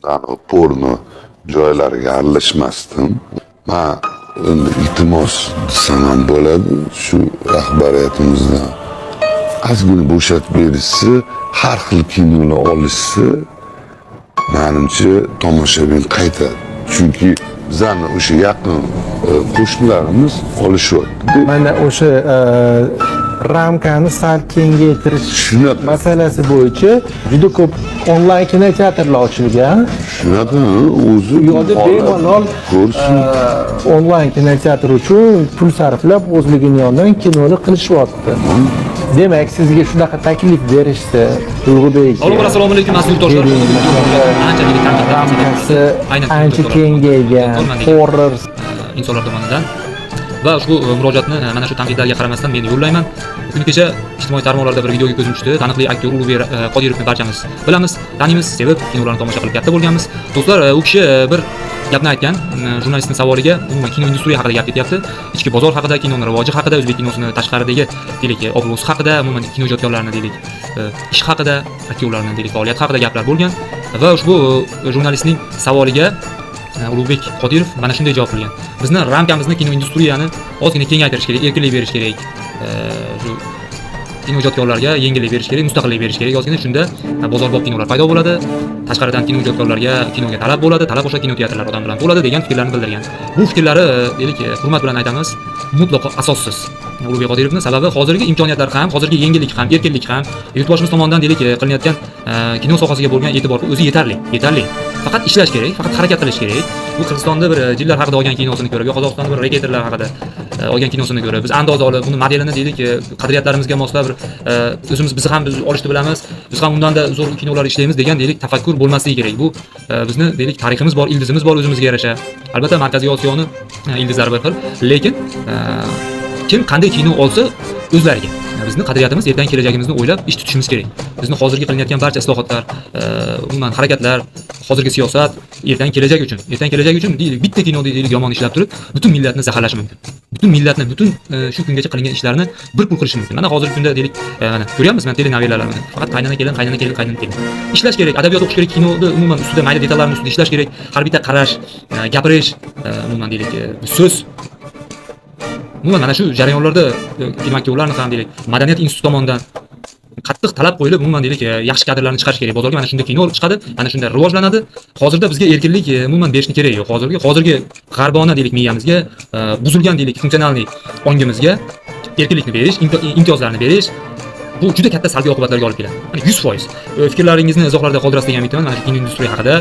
Anavi porno joylariga aralashmasdim. Man endi iltimos desam ham bo'ladi, shu rahbariyatimizdan ozgina bo'shatib berishsa, har xil kinolar olishsa, manimcha, tomoshabin qaytadi. Chunki bizani o'sha yaqin qo'shnilarimiz olishyapti. Mana o'sha ramkani sal kengaytirish Shunaqa. masalasi bo'yicha juda ko'p onlayn kinoteatrlar ochilgan. Shunaqa, o'zi U yoqda bemalol ko'rsin. Onlayn kinoteatr uchun pul sarflab, o'zligini yonidan kinoni qilishyapti. Demak, sizga shunaqa taklif berishsa, Ulug'bek aka, Avvalambor, assalomu alaykum, aziz yurtdoshlar. keling, Ancha tanqidlar ramkasi aynan ancha kinolar kengaygan, degan horror insonlar tomonidan va ushbu murojaatni mana shu tanqidlarga qaramasdan men yo'llayman. Kuni kecha ijtimoiy tarmoqlarda bir videoga ko'zim tushdi. Taniqli aktyor Ulug'bek Qodirovni barchamiz bilamiz, taniymiz, sevib, kinolarni tomosha qilib katta bo'lganmiz. Do'stlar, u kishi bir gapni aytgan, jurnalistning savoliga, umuman kino industriya haqida gap ketyapti. Ichki bozor haqida, kinoni rivoji haqida, o'zbek kinosini tashqaridagi, deylik, obro'si haqida, umuman kino ijodkorlarini, deylik, ish haqida, aktyorlarni, deylik, faoliyati haqida gaplar bo'lgan va ushbu jurnalistning savoliga Ulug'bek Qodirov mana shunday javob qilgan: "Bizni ramkamizni, kino industriyani ozgina kengaytirish kerak, erkinlik berish kerak. Shu kino ijodkorlarga yengillik berish kerak, mustaqillik berish kerak ozgina. Shunda bozorbop kinolar paydo bo'ladi, tashqaridan kino ijodkorlarga kinoga talab bo'ladi, talab o'sha kinoteatrlar odam bilan to'ladi", degan fikrlarni bildirgan. Bu fikrlari, deylik, hurmat bilan aytamiz, mutlaqo asossiz Ulug'bek Qodirovni. Sababi, hozirgi imkoniyatlar ham, hozirgi yengillik ham, erkinlik ham, yurtboshimiz tomonidan, deylik, qilinayotgan kino sohasiga bo'lgan e'tibor o'zi yetarli, yetarli. Faqat ishlash kerak, faqat harakat qilish kerak. Bu Qirg'izistonda bir jinlar haqida olgan kinosini ko'rib yo Qozog'istonda bir reketirlar haqida olgan kinosini ko'rib, biz andoza olib, uni modelini, deylik, qadriyatlarimizga moslab bir o'zimiz, biz ham, biz olishni bilamiz, biz ham undanda zo'r kinolar ishlaymiz degan, deylik, tafakkur bo'lmasligi kerak. Bu bizni, deylik, tariximiz bor, ildizimiz bor o'zimizga yarasha. Albatta, Markaziy Osiyoni ildizlari bir xil, lekin kim qanday kino olsa o'zlariga. Bizni qadriyatimiz, ertangi kelajagimizni o'ylab ish tutishimiz kerak. Bizni hozirgi qilinayotgan barcha islohotlar, umuman harakatlar, hozirgi siyosat ertangi kelajak uchun, ertangi kelajak uchun. Deylik, bitta kino, deylik, yomon ishlab turib, butun millatni zaharlashi mumkin, butun millatni, butun shu kungacha qilingan ishlarni bir pul qilishi mumkin. Mana hozirgi kunda, deylik, mana ko'ryapmiz, mana telenovelalar, mana faqat qaynona kelin, qaynona kelin, qaynona kelin. Ishlash kerak, adabiyot o'qish kerak, kinoni umuman ustida, mayda detallarni ustida ishlash kerak. Har bitta qarash, gapirish, umuman, deylik, so'z, umuman mana shu jarayonlarda kino aktyorlarni ham, deylik, madaniyat instituti tomonidan qattiq talab qo'yilib, umuman, deylik, yaxshi kadrlarni chiqarish kerak bozorga. Mana shunda kino chiqadi, mana shunda rivojlanadi. Hozirda bizga erkinlik umuman berishni keragi yo'q. Hozirgi g'arbona, deylik, miyamizga, buzilgan, deylik, функциональный ongimizga erkinlikni berish, imtiyozlarni berish, bu juda katta salbiy oqibatlarga olib keladi, mana 100%. Fikrlaringizni izohlarda qoldirasiz degan umiddaman mana shu kino industriya haqida.